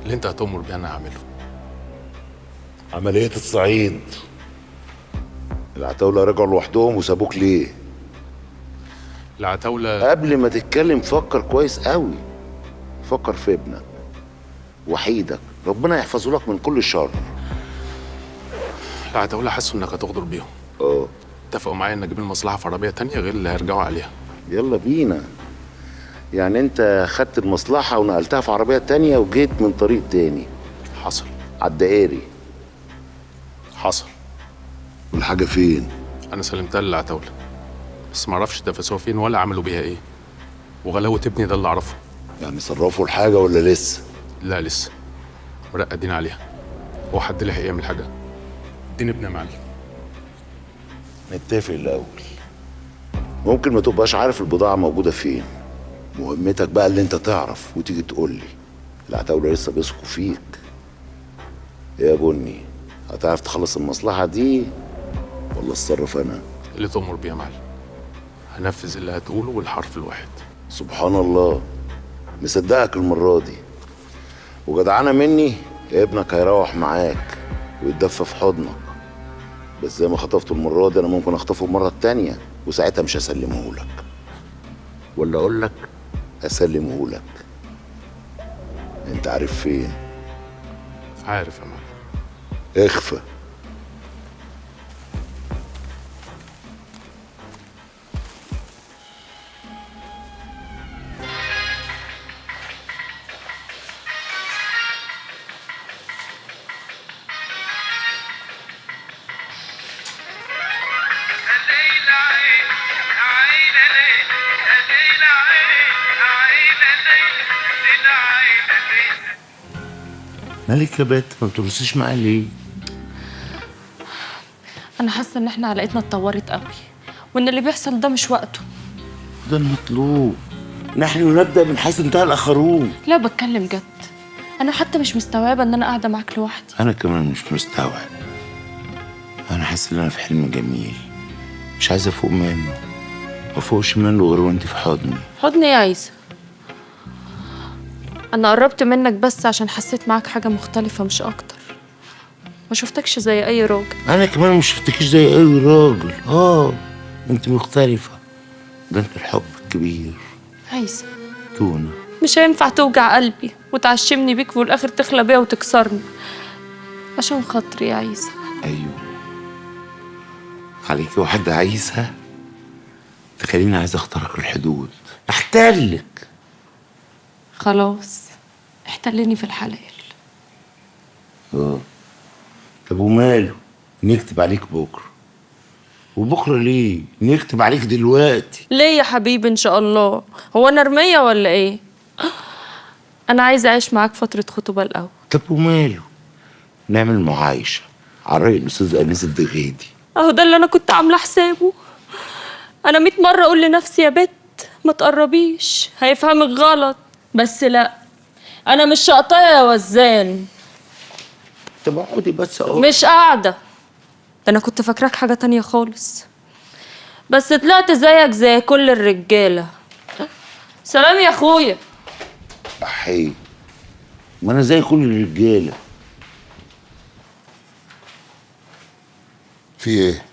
اللي انت هتأمر بيه انا هعمله. عملية الصعيد، العتاولة رجعوا لوحدهم وسابوك ليه؟ العتاولة قبل ما تتكلم فكر كويس قوي، فكر في ابنك وحيدك، ربنا يحفظه لك من كل شر. العتاولة حسوا انك هتغدر بيهم. اه اتفقوا معايا ان اجيب المصلحة في عربية تانية غير اللي هيرجعوا عليها. يلا بينا. يعني انت خدت المصلحة ونقلتها في عربية تانية وجيت من طريق تاني؟ حصل. على الدائري؟ حصل. والحاجة فين؟ انا سلمتها للعتاولة بس معرفش دفسوها فين ولا عملوا بيها ايه، وغلاوة ابني ده اللي اعرفه. يعني صرفوا الحاجة ولا لسه؟ لا لسه، مرقدين عليها. هو حد لحق يعمل حاجة؟ اديني ابني يا معلم. نتفق الأول. ممكن ما تبقاش عارف البضاعة موجودة فين، مهمتك بقى اللي انت تعرف وتيجي تقول لي. العتاولة لسه بيثقوا فيك. ايه يا بني، هتعرف تخلص المصلحة دي ولا اتصرف انا؟ اللي تؤمر بيه يا معلم، هنفذ اللي هتقوله والحرف الواحد. سبحان الله، مصدقك المرة دي. وجدعانة مني، ابنك هيروح معاك ويتدفى في حضنك. بس زي ما خطفته المرة دي انا ممكن اخطفه المرة التانية، وساعتها مش هسلمه لك. ولا اقول لك اسلمه لك. انت عارف فين؟ عارف يا معلم. اخفى. مالك يا بت، ما بترقصيش معايا ليه؟ انا حاسه ان احنا علاقتنا اتطورت قوي، وان اللي بيحصل ده مش وقته. ده المطلوب، نحن نبدا من حيث انتهى الاخرون. لا بتكلم جد، انا حتى مش مستوعبة ان انا قاعدة معاك لوحدي. انا كمان مش مستوعب. انا حاسس ان انا في حلم جميل، مش عايز افوق منه. ما افوقش منه غير وانت في حضني. حضني ايه يا عيسى؟ أنا قربت منك بس عشان حسيت معاك حاجة مختلفة مش أكتر. ما شفتكش زي أي راجل. أنا كمان ما شفتكيش زي أي راجل. أنت مختلفة، ده أنت الحب الكبير. عايزة تونة، مش هينفع توجع قلبي وتعشمني بيك والآخر تخلى بيا وتكسرني. عشان خاطري يا عيسى. أيوه عليكي واحدة عايزة تخليني عايز أخترق الحدود، أحتلك. خلاص احتلني في الحلال. طب وماله؟ نكتب عليك بكره. وبكره ليه؟ نكتب عليك دلوقتي. ليه يا حبيبي؟ ان شاء الله. هو انا رمية ولا ايه؟ انا عايزه اعيش معاك فترة خطوبه الاول. طب وماله؟ نعمل معايشه على رأي الاستاذ انيس الدغيدي. اهو ده اللي انا كنت عامله حسابه. انا 100 مرة اقول لنفسي يا بت ما تقربيش هيفهمك غلط، بس لا انا مش شقطايه يا وزان. طب اقعدي بس اهو. مش قاعدة، ده انا كنت فاكراك حاجة تانية خالص، بس طلعت زيك زي كل الرجالة. سلام يا اخويا. احي، ما انا زي كل الرجالة. في ايه؟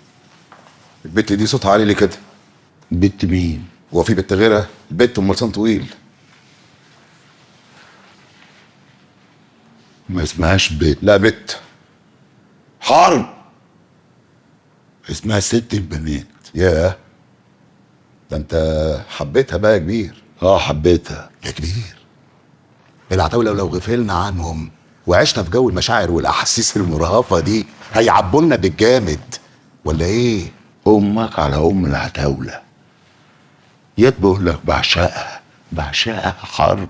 البت دي صوتها عالي ليه كده؟ بنت مين؟ هو في بنت غيرها؟ البت ام لسان طويل. ما اسمهاش بت. لا بت. حرب. اسمها ست البنات. ياه، ده انت حبيتها بقى يا كبير. حبيتها يا كبير. العتاولة لو غفلنا عنهم وعشنا في جو المشاعر والاحاسيس المرهفه دي هيعبولنا بالجامد ولا ايه؟ امك على ام العتاولة. يا بقول لك بعشقها، بعشقها حرب.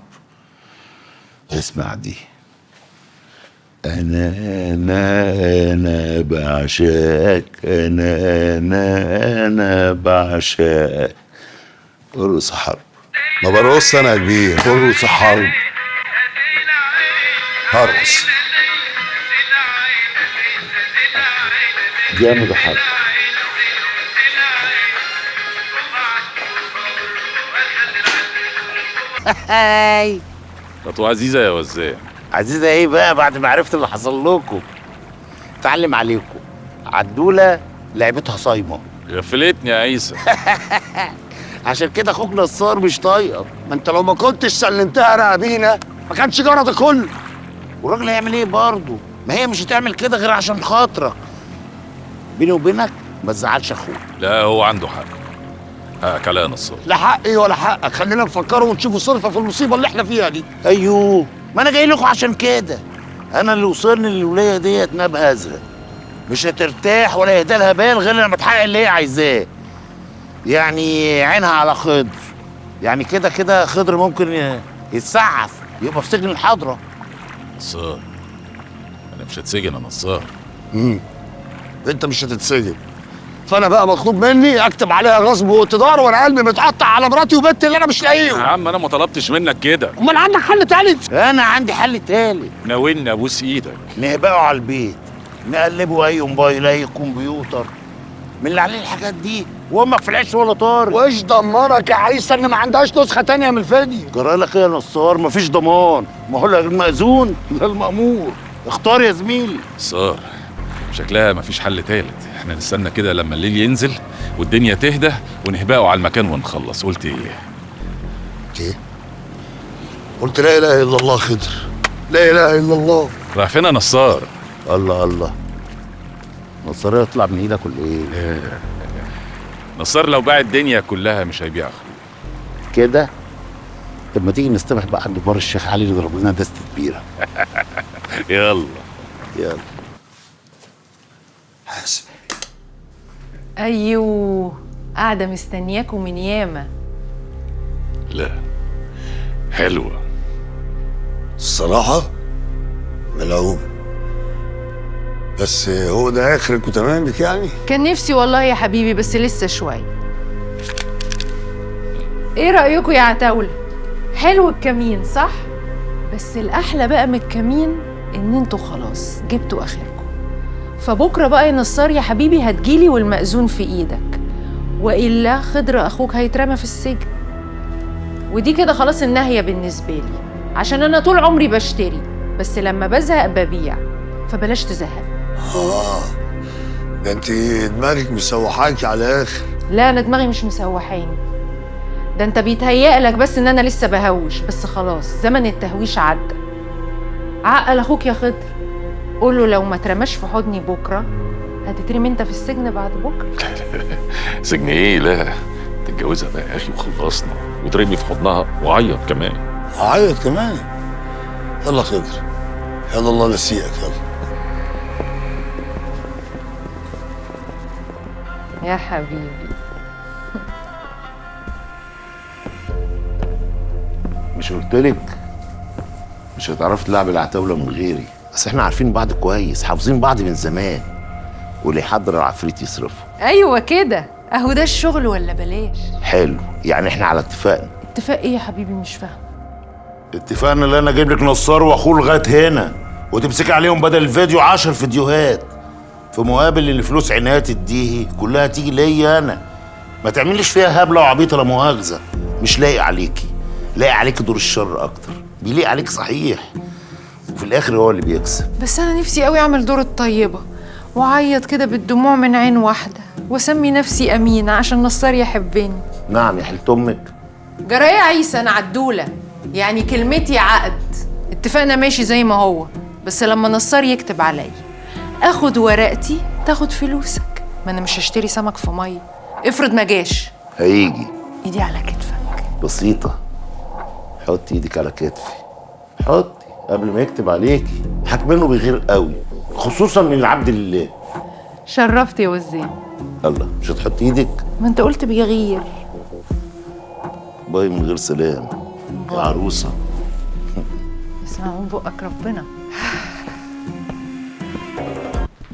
اسمع دي، انا انا انا بعشقك، انا انا انا بعشقك. ارقص حرب. ما برقص انا يا كبير. ارقص حرب. هرقص جامد حرب. هاي خطوة عزيزة يا وزان. عزيزه ايه بقى بعد ما عرفت اللي حصل لكم؟ اتعلم عليكم. عدوله لعبتها صايمه. غفلتني يا عيسى. عشان كده اخوك نصار مش طايقك. ما انت لو ما كنتش سلمتها رقابينا ما كانش جرى ده كله. والراجل هيعمل ايه برضه؟ ما هي مش هتعمل كده غير عشان خاطرك. بيني وبينك ما تزعلش اخوك. لا هو عنده حق. حقك عليا يا نصار. لا حقي ولا حقك، خلينا نفكروا ونشوفوا صرفه في المصيبة اللي احنا فيها دي. ايوه، ما انا جاي لكم عشان كده. انا اللي وصلني للوليه ديت نبقى ازرق. مش هترتاح ولا يهدى لها بال غير لما تحقق اللي هي عايزاه. يعني عينها على خضر، يعني كده كده خضر ممكن يتسعف يبقى في سجن الحضرة. نصار انا مش هتسجن يا نصار. انت مش هتتسجن، فانا بقى مطلوب مني اكتب عليها غصب واقتدار وانا قلبي متقطع على مراتي وبنتي اللي انا مش لاقيهم. يا عم انا ما طلبتش منك كده. امال عندك حل تالت؟ انا عندي حل تالت. ناولني ابوس ايدك. نهبقه على البيت، نقلبه اي موبايل اي كمبيوتر من اللي عليه الحاجات دي، وامك في العيش ولا طارق. وش دمرك يا عيسى ان ما عندهاش نسخه تانية من الفيديو؟ جرالك ايه يا نصار؟ مفيش ضمان، ما هو لا المأذون لا المأمور. اختار يا زميلي. نصار شكلها مفيش حل تالت، احنا نستنى كده لما الليل ينزل والدنيا تهدى ونهبقه على المكان ونخلص. قلت ايه؟ قلت ايه؟ قلت لا اله الا الله خضر، لا اله الا الله. رايح فين يا نصار؟ الله الله، نصار يطلع من ايدك ولا ايه؟ نصار لو باع الدنيا كلها مش هيبيع اخوه كده. طب ما تيجي نستبح بقى عند بار الشيخ علي اللي ضرب لنا دستة كبيرة. يلا يلا. حاسب. ايوه قاعدة مستنياكم من ياما. لا حلوة الصراحة، ملعوبه. بس هو ده اخرك وتمامك يعني؟ كان نفسي والله يا حبيبي، بس لسه شوية. ايه رايكم يا عتاوله؟ حلو الكمين صح؟ بس الاحلى بقى من الكمين ان انتوا خلاص جبتوا اخركم. فبكرة بقى يا نصار يا حبيبي هتجيلي والمأذون في ايدك، والا خضر اخوك هيترمى في السجن. ودي كده خلاص النهاية بالنسبة لي، عشان انا طول عمري بشتري، بس لما بزهق ببيع، فبلاش تزهق. ده انت دماغك مسوحاكي على الاخر. لا انا دماغي مش مسوحاني، ده انت بيتهيألك بس ان انا لسه بهوش، بس خلاص زمن التهويش عدى. عقل اخوك يا خضر، قول له لو ما ترماش في حضني بكره هتترمي انت في السجن بعد بكره. سجن ايه؟ لا تتجوزها بقى يا اخي وخلصنا، وترمي في حضنها وعيط كمان. عيط كمان؟ يلا خضر، يلا الله نسيئك. يلا يا حبيبي. مش قلتلك مش هتعرفي تلعب العتاوله من غيري؟ بس احنا عارفين بعض كويس، حافظين بعض من زمان، واللي يحضر العفريت يصرفه. ايوه كده، اهو ده الشغل ولا بلاش. حلو، يعني احنا على اتفاقنا. اتفاق ايه يا حبيبي؟ مش فاهمه. اتفقنا ان انا اجيب لك نصار واخوه لغاية هنا، وتمسكي عليهم بدل الفيديو 10 فيديوهات، في مقابل ان فلوس عنايات الديهي كلها تيجي ليا انا. ما تعمليش فيها هبلة وعبيطه لا مؤاخذة، مش لايق عليكي. لايق عليكي دور الشر اكتر، بيليق عليك صحيح، وفي الاخر هو اللي بيكسب. بس انا نفسي قوي اعمل دور الطيبة واعيط كده بالدموع من عين واحدة، واسمي نفسي امينه عشان نصار يحبني. نعم يا حلت امك. جرايه يا عيسى، انا عدوله، يعني كلمتي عقد. اتفقنا ماشي زي ما هو، بس لما نصار يكتب عليا اخد ورقتي تاخد فلوسك. ما انا مش هشتري سمك في مية. افرض ما جاش. هيجي. ايدي على كتفك. بسيطة، حطي ايدك على كتفي، حطي قبل ما يكتب عليكي. حاكمينه بيغير قوي، خصوصا من العبد لله. شرفت يا وزين. الله، مش هتحطي ايدك؟ ما انت قلت بيغير. باي من غير سلام يا عروسه. اسمع من بقك ربنا.